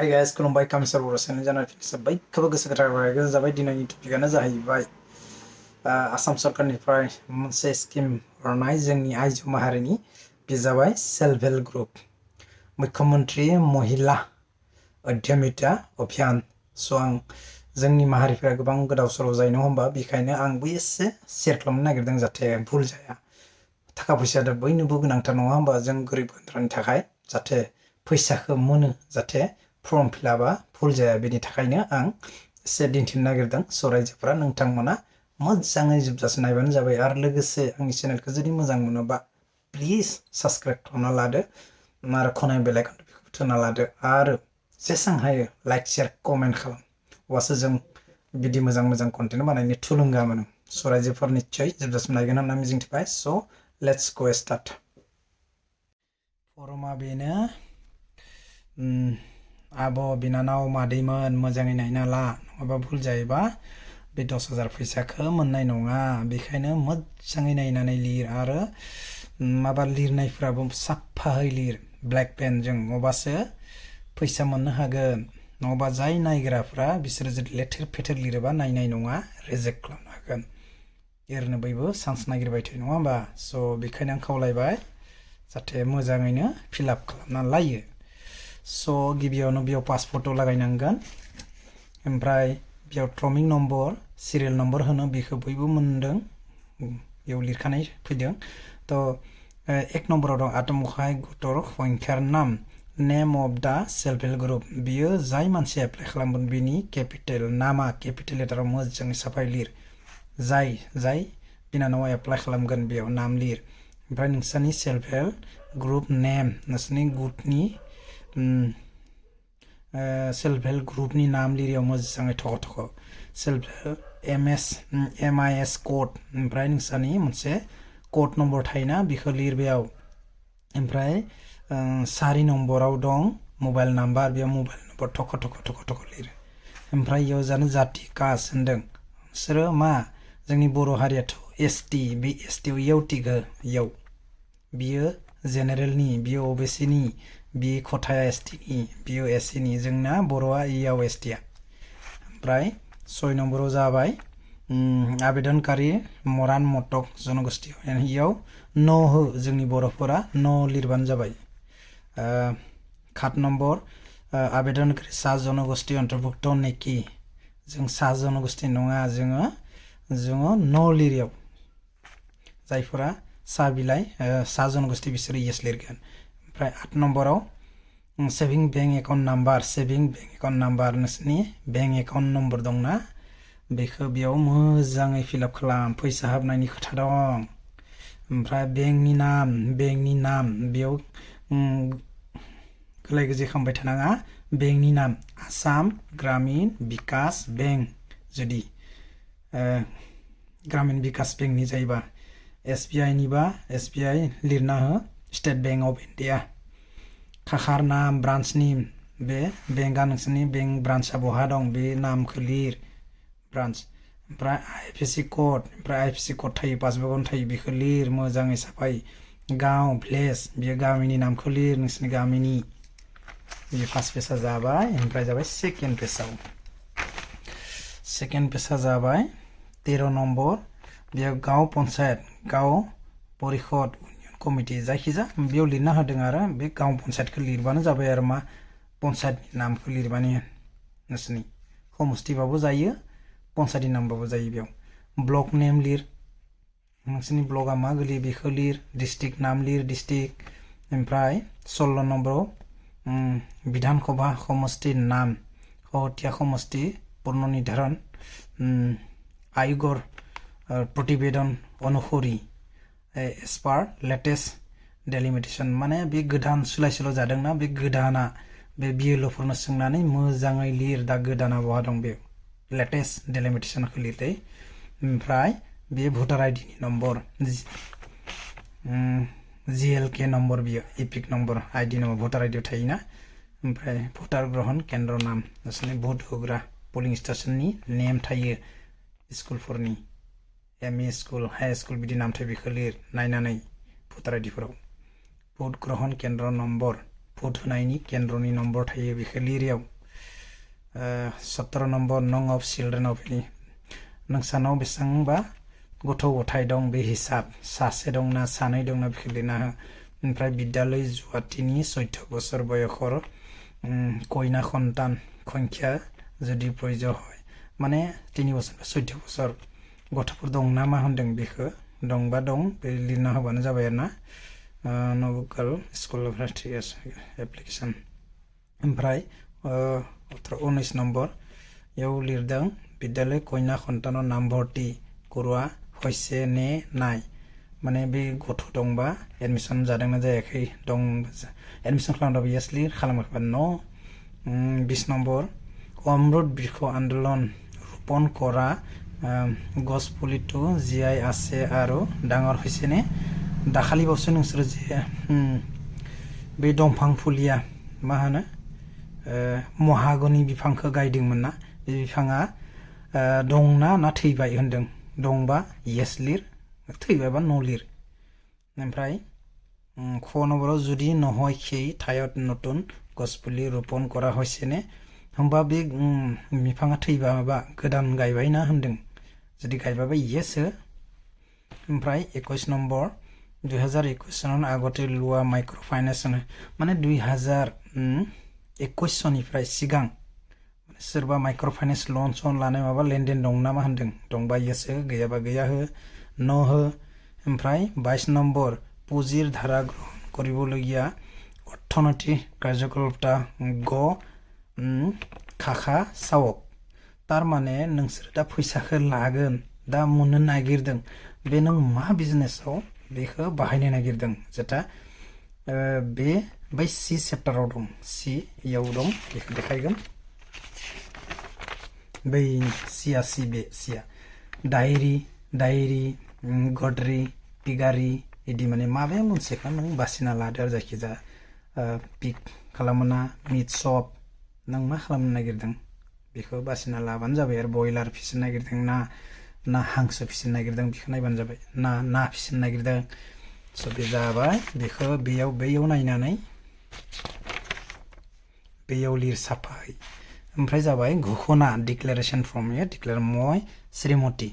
Hi guys, खुलुमबाय कामिसार बर' channel जाना फिनिसाबाय खोबो गोसो गोथार जाबाय दिनैनि टपिकआनो जाहैबाय आसाम सरकारनिफ्राय मोनसे स्किम हरनाय जोंनि आइजो माहारिनि बे जाबाय सेल्फ हेल्प ग्रुप मुख्यमंत्री महिला उद्यमिता अभियान स' आं जोंनि माहारिफोरा गोबां गोदाव सोराव जायो नङा होमबा बेखायनो आंबो एसे शेयार खालामनो नागिरदों जाहाथे भुल जाया थाखा फैसा बयनोबो गोनांथार नङा होमबा जों गोरिब गुन्द्रानि थाखाय जाहाथे फैसाखौ मोनो जाहाथे फर्म फिलापआ भुल जाया बेनि थाखायनो आं एसे दिन्थिनो नागिरदों स' रायजोफोरा नोंथांमोना मोजाङै जोबजासे नायबानो जाबाय आरो लोगोसे आंनि चेनेलखौ जुदि मोजां मोनोबा प्लिज साबस्क्राइब खालामना लादो आरो खनाय बेल आइकनखौ बेखौ थुना लादो आरो जेसां हायो लाइक शेयार कमेन्ट खालाम अब्लासो जों बिदि मोजां मोजां कन्टेन्ट बानायनो थुलुंगा मोनो स' रायजोफोर निस्सय जोबजासिम नायगोन होनना मिजिंथिबाय स' लेट्स गो स्टार्ट फर्मा बेनो आब' बिनानाव मादैमोन मोजाङै नायना ला नङाबा भुल जायोबा बे 10,000 फैसाखौ मोननाय नङा बेखायनो मोजाङै नायनानै लिर आरो माबा लिरनायफ्राबो साफायै लिर ब्लेक पेनजों अब्लासो फैसा मोननो हागोन नङाबा जाय नायग्राफ्रा बिसोरो जुदि लेथेर फेथेर लिरोबा नायनाय नङा रिजेक्ट खालामनो हागोन एरनो बयबो चान्स नागिरबाय थायो नङा होमबा स' बेखायनो आं खावलायबाय जाहाथे मोजाङैनो फिलआप खालामना लायो स' गिबियावनो बेयाव पासपर्टआव लागायनांगोन ओमफ्राय बेयाव ट्रमिं नम्बर सिरियल नम्बर होनो बेखौ बयबो मोनदों बेयाव लिरखानाय फैदों थ' एक नम्बराव दं आतमखाय गटर संख्यार नाम name of the self help group बियो जाय मानसिया एप्लाइ खालामगोन बिनि केपिटेल नामा केपिटेल लेटाराव मोजाङै साफायै लिर जाय बिनानावा एप्लाइ खालामगोन बेयाव नाम लिर ओमफ्राय नोंसोरनि सेल्फ हेल्प ग्रुप नेम नोंसोरनि ग्रुपनि सेल्फ हेल्प ग्रुपनि नाम लिरियाव मोजाङै थख' थख' सेल्फ हेल्प MIS कोड ओमफ्राय नोंसोरनि मोनसे कोड नम्बर थायोना बेखौ लिर बेयाव ओमफ्राय 4 नम्बराव दं मबाइल नाम्बार बेयाव मबाइल नम्बर थख' लिर ओमफ्राय इयाव जानो जाति कास्ट होनदों नोंसोरो मा जोंनि बर' हारियाथ' ST बे STआव इयाव टिगो इयाव बियो जेनेरेलनि बियो OBCनि बि खथाया STनि बियो SCनि जोंना बर'आ इयाव STआ ओमफ्राय 6 नम्बराव जाबाय आवेदनकारि मरान मटक जनगोष्ठीयाव इयाव न' हो जोंनि बर'फोरा न' लिरबानो जाबाय 7 नम्बर आवेदनकारि सा जनगोष्ठी अन्तर्भुक्त नेकि जों सा जनगोष्ठी नङा जोङो न' लिरियाव जायफोरा सा बिलाइ सा जनगोष्ठी बिसोरो येस लिरगोन ओमफ्राय 8 नम्बराव सेभिं बेंक एकाउन्ट नाम्बार नोंसोरनि बेंक एकाउन्ट नम्बर दंना बेखौ बेयाव मोजाङै फिलआप खालाम फैसा हाबनायनि खोथा दं ओमफ्राय बेंकनि नाम बेयाव गोलाय गोजि खालामबाय थानाङा बेंकनि नाम आसाम ग्रामीण विकास बेंक जुदि ग्रामीण विकास बेंकनि जायोबा SBI निबा SBI लिरना हो स्टेट बेंक अफ इन्डिया खाखार नाम ब्रान्चनि बे बेंकआ नोंसोरनि बेंक ब्रान्चआ बहा दं बे नामखौ लिर ब्रान्च ओमफ्राय IFSC कोड ओमफ्राय IFSC कोड थायो पासबुकआवनो थायो बेखौ लिर मोजाङै साफायै गांव भिलेज बेयो गामिनि नामखौ लिर नोंसोरनि गामिनि बे फार्स्ट पेजआ जाबाय ओमफ्राय जाबाय सेकेन्ड पेजआ जाबाय 13 नम्बर बेयाव गांव पन्चायत गांव परिषद कमिटि जायखिजाया बेयाव लिरना होदों आरो बे गांव पन्चायतखौ लिरबानो जाबाय आरो मा पन्चायतनि नामखौ लिरबानो नोंसोरनि समस्थिबाबो जायो पन्चायतनि नामबाबो जायो बेयाव ब्लक नेम लिर नोंसोरनि ब्लकआ मा गोलैयो बेखौ लिर डिस्ट्रिक्ट नाम लिर डिस्ट्रिक्ट ओमफ्राय 16 नम्बराव विधान सभा समष्टि नाम हथिया समष्टि पूर्ण निर्धारण आयोगर प्रतिवेदन अनुसरि एस पार लेटेस्ट डेलिमिटेशन माने बे गोदान सोलाय सोल' जादोंना बे गोदाना बे BLOफोरनो सोंनानै मोजाङै लिर दा गोदाना बहा दं बे लेटेस्ट डेलिमिटेशनखौ लिरदै ओमफ्राय बे भटार आइडिनि नम्बर GLK नम्बर बियो इपिक नम्बर आइडि नम्बर भटार आइडियाव थायोना ओमफ्राय भटार ग्रहण केन्द्र नाम नोंसोरनि भट होग्रा पलिं स्टेशननि नेम थायो स्कुलफोरनि ME स्कुल हाई स्कुल बिदि नाम थायो बेखौ लिर नायनानै भटार आइडिफोराव भट ग्रहण केन्द्र नम्बर भट होनायनि केन्द्रनि नम्बर थायो बेखौ लिरियाव 17 नम्बर नं अफ चिल्ड्रेन अफ नोंसानाव बेसेबांबा गथ' गथाय दं बे हिसाब सासे दंना सानै दंना बेखौ लिरना हो ओमफ्राय बिद्यालय जुवातिनि 14 बोसोर बयसर कयना सन्तान संख्या जुदि प्रयोज्य হয় माने 3 बोसोर 14 बोसोर गथ'फोर दं ना मा होनदों बेखौ दंबा दं बे लिरना होबानो जाबाय आरोना नबुकाल स्कुल एप्लिकेशन ओमफ्राय 19 नम्बर याव लिरदों बिद्यालय कन्या सन्तानर नाम भर्ती करवा होइसे ने नाय माने बे गथ' दंबा एडमिशन जादोंना जायाखै दं एडमिशन खालामदोंबा येस लिर खालामाखैबा नो 20 नम्बर अमृत बृक्ष आन्दोलन रूपन करा गस पुलिटु जिआई आसे आरो डाঙर होइसे ने दाखालि बावसो नोंसोर जे बे दंफां फुलिया मा होनो महागनि बिफांखौ गायदोंमोन ना बे बिफाङा दंना ना थैबाय होनदों दंबा येस लिर थैबायबा नो लिर ओमफ्राय ख नम्बराव जुदि নহয়खै ঠাইত নতুন গছপুলি रोपन करा होइसे ने होमबा बे बिफाङा थैबाबा गोदान गायबाय ना होनदों जुदि गायबाबा येस हो ओमफ्राय 21 नम्बर 2021 सनाव आगते लुआ माइक्रो फाइनेन्स माने 2021 सननिफ्राय सिगां सोरबा माइक्रो फाइनेन्स लोन सन लानाय माबा लेनदेन दं ना मा होनदों दंबा येस हो गैयाबा गैया हो नो हो ओमफ्राय 22 नम्बर पुजिर धारा ग्रहण करिबलगिया अर्थनैतिक कार्यकलापता ग खाखा सावक तारमाने नोंसोर दा फैसाखौ लागोन दा मोननो नागिरदों बे नों मा बिजनेसआव बेखौ बाहायनो नागिरदों जेटा बे बै सी चेप्टाराव दं सी याव दं बेखौ देखायगोन बै सिया सी बे सिया डायरी गडरी पिगारी इदि माने माबे मोनसेखौ नों बासिना लादो आरो जायखिजाया पिक खालामना मिट शप नों मा खालामनो नागिरदों बेखौ बासिना लाबानो जाबाय आरो बयलार फिसिनो नागिरदों ना हांसो फिसिनो नागिरदों बेखौ नायबानो जाबाय ना फिसिनो नागिरदों स बे जाबाय बेखौ बेयाव नायनानै बेयाव लिर साफायै ओमफ्राय जाबाय घोषणा डिक्लेरेशन फर्म डिक्लेयार मय श्रीमती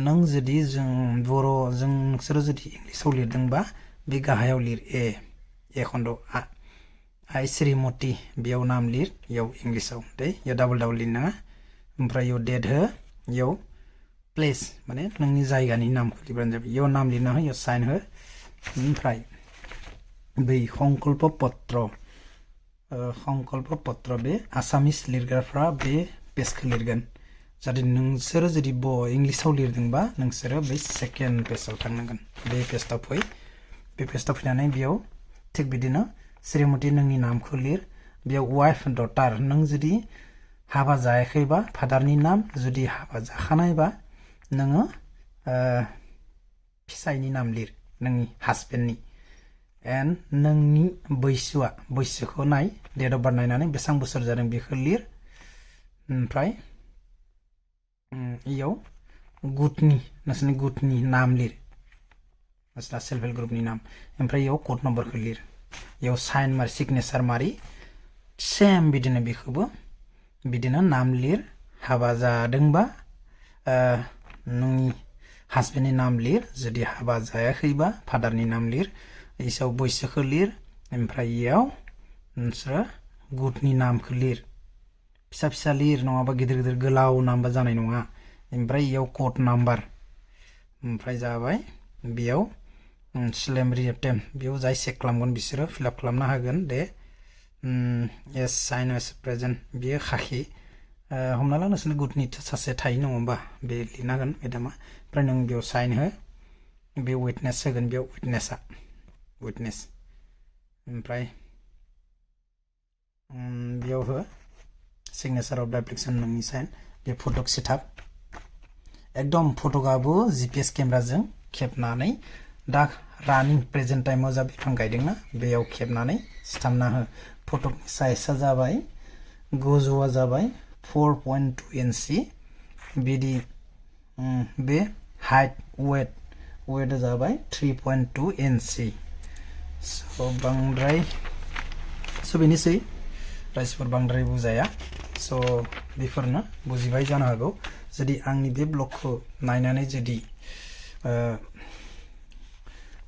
नों जुदि जों बर' जों नोंसोर जुदि इंलिसाव लिरदोंबा बे गाहायाव लिर ए खन्द आइ श्रीमती बेयाव नाम लिर याव इंलिसाव दे याव डाबल लिरनाङा ओमफ्राय याव डेट हो याव प्लेस माने नोंनि जायगानि नामखौ लिरबानो जाबाय याव नाम लिरना हो याव साइन हो ओमफ्राय बै संकल्प पत्र बे आसामिस लिरग्राफ्रा बे पेजखौ लिरगोन जाहाथे नोंसोरो जुदि इंलिसाव लिरदोंबा नोंसोरो बै सेकेन्ड पेजाव थांनांगोन बे पेजाव फै बे पेजाव फैनानै बेयाव थिग बिदिनो श्रीमती नोंनि नामखौ लिर बेयाव वाइफ डटार नों जुदि हाबा जायाखैबा फादारनि नाम जुदि हाबा जाखानायबा नोङो फिसायनि नाम लिर नोंनि हासबेन्डनि एन्ड नोंनि बैसोखौ नाय डेट अफ बार्थ नायनानै बेसेबां बोसोर जादों बेखौ लिर ओमफ्राय इयाव नोंसोरनि गुटनि नाम लिर नोंसोरना सेल्फ हेल्प ग्रुपनि नाम ओमफ्राय इयाव कड नम्बरखौ लिर इयाव साइन मारि सिगनेचार मारि सेम बिदिनो बेखौबो बिदिनो नाम लिर हाबा जादोंबा नोंनि हासबेन्डनि नाम लिर जुदि हाबा जायाखैबा फादारनि नाम लिर इसाव बैसोखौ लिर ओमफ्राय इयाव नोंसोरो गुटनि नामखौ लिर फिसा लिर नङाबा गिदिर गोलाव नामबा जानाय नङा ओमफ्राय इयाव कड नाम्बार ओमफ्राय जाबाय बेयाव स्लेम रिटेम बेयाव जाय चेक खालामगोन बिसोरो फिलआप खालामनो हागोन दे एस साइन एस प्रेजेन्ट बेयो खाखि हमना ला नोंसोरनि गुटनि सासे थायो नङा होमबा बे लिरनांगोन मेदामा ओमफ्राय नों बेयाव साइन हो बे उइटनेस होगोन बेयाव उइटनेस ओमफ्राय बेयाव हो सिगनेचार अफ द एप्लिकेशन नोंनि साइन बे फटक सेटआप एकदम फटकआबो जीपीएस केमेराजों खेबनानै दा रानिं प्रेजेन्ट टाइमाव जा बिफां गायदोंना बेयाव खेबनानै सिथाबना हो फटकनि साइजआ जाबाय गोजौआ जाबाय 4.2 इन्सि बिदि बे हाइट वेटआ जाबाय 3.2 इन्सि स' बेनोसै राइसफोर बांद्राय बुजाया so बेफोरनो बुजिबाय जानो हागौ जुदि आंनि बे ब्लगखौ नायनानै जुदि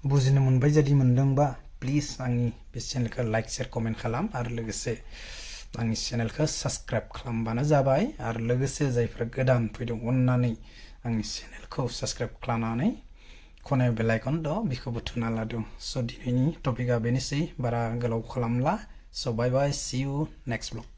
बुजिनो मोनबाय जुदि मोनदोंबा प्लिज आंनि बे चेनेलखौ लाइक शेयार कमेन्ट खालाम आरो लोगोसे आंनि चेनेलखौ साबस्क्राइब खालामबानो जाबाय आरो लोगोसे जायफोरा गोदान फैदों अननानै आंनि चेनेलखौ साबस्क्राइब खालामनानै खनायाव बेल आइकन दं बेखौबो थुना लादों स' दिनैनि टपिकआ बेनोसै बारा गोलाव खालामला स' बाय बाय सी यू नेक्स्ट ब्लग